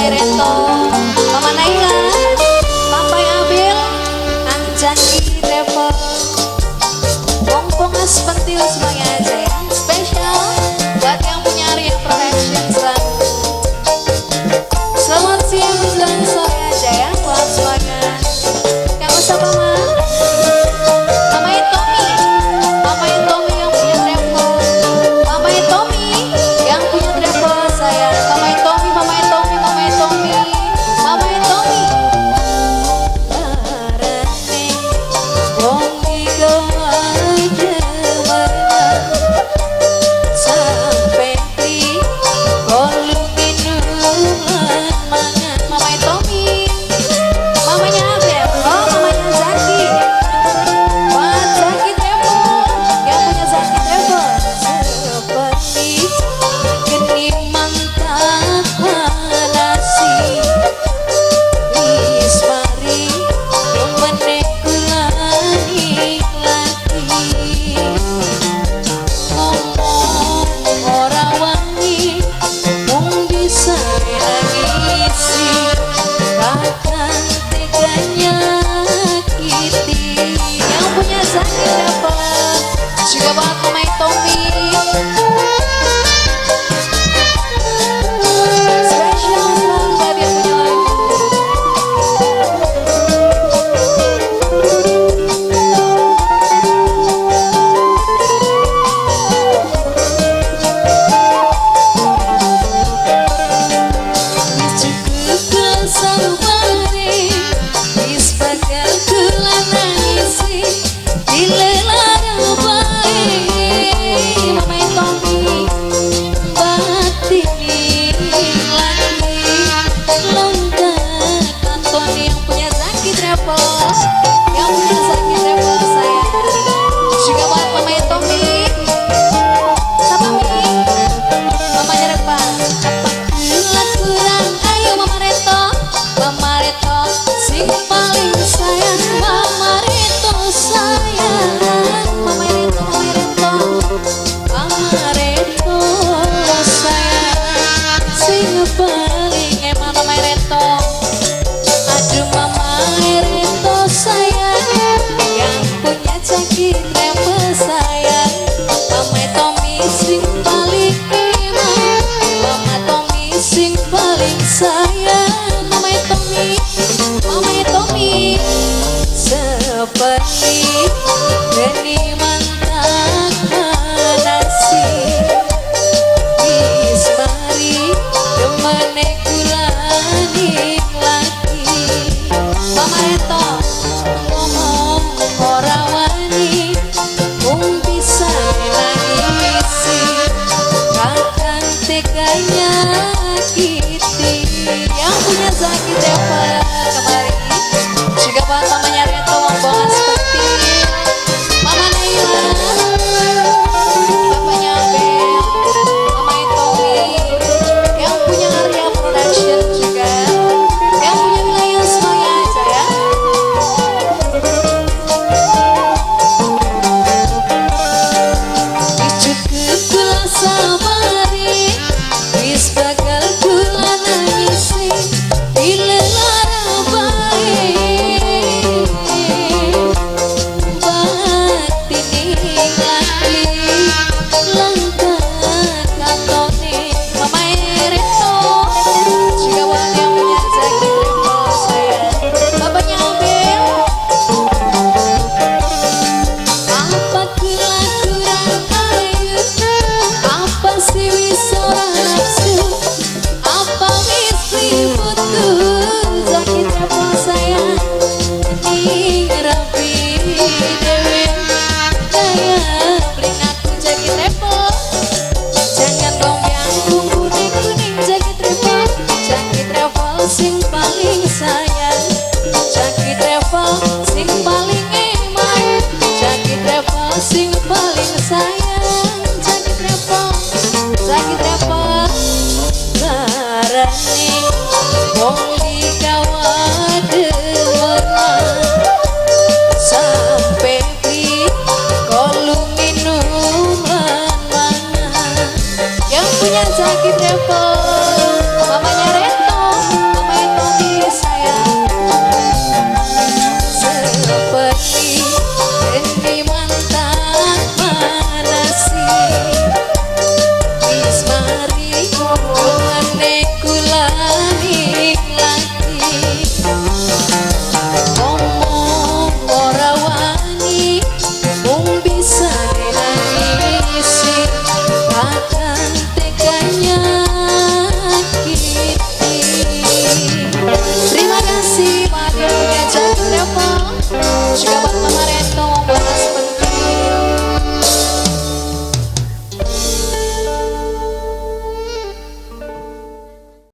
Mama Reto, Mama Naila, Papa Abil, Anjani Travel, Wong Pongas Pentil semuanya aja ya. Spesial buat yang punya Arya Production selalu. Selamat siang menjelang sore aja ya buat semuanya. Yang usah Mama, Mama Tommy, Mama Tommy yang punya travel, Mama Tommy yang punya travel saya, Mama Tommy, Mama Tommy, Mama Tommy, Mama Tommy. Larane wong iku demenan sampe beli kolu minum lan mangan. Mama Tommy, mamanya Abel, oh mamanya Zaki. Buat Zaki Travel, yang punya Zaki Travel. Seperti geni mantap nasi, wis mari temene kula lagi. Ngomong ora wani, mung bisa nangisi, bahkan tega nyakiti. Yang punya Zaki Travel juga buat Mama Tommy. Spesial selalu buat yang punya lagu. Wis cukup kula sabare, wis bakal kula nangisi, dilelara bae. Mama Tommy, batini lagi langka kanton yang punya Zaki Travel, yang punya Zaki Travel saya. Juga buat Mama Tommy, sama Mi, mamanya Repa. Apa kula kurang ayo Mama Reto, Mama Reto sing paling sayang, Mama Reto sayang, Mama Reto, Mama Reto, Mama Reto sayang, sing paling emang Mama Reto. Aduh Mama Reto sayang, yang punya Zaki Travel sayang, Mama Tommy sing paling emang, Mama Tommy sing paling sayang, Mama Tommy, Mama Tommy. Seperti geni mantak nasi, wis mari temene kula lagi. Mama Reto ngomong ora wani, mung bisa nangisi, kakang tega nyakiti. Yang punya Zaki Travel kemarin juga buat mamanya Reto, Wong Bongas seperti Mama Naila, bapaknya Abel, Mama Tommy, yang punya Arya Production juga, yang punya wilayah semuanya aja ya. Wis cukup kula sabari, wis bakal kula nangisi, dilelara bae. Batini lagi langka kantone. Mama Reto juga buat yang punya Zaki Travel saya, bapaknya Abel. Apa kula kurang ayu, apa sih wis ora nafsu, apa wis ributku Zaki Travel sayang, ning rapi dewe daya bling aku Zaki Travel. Jangan gombyang kuning kuning Zaki Travel, Zaki Travel sing paling sayang, Zaki Travel sing paling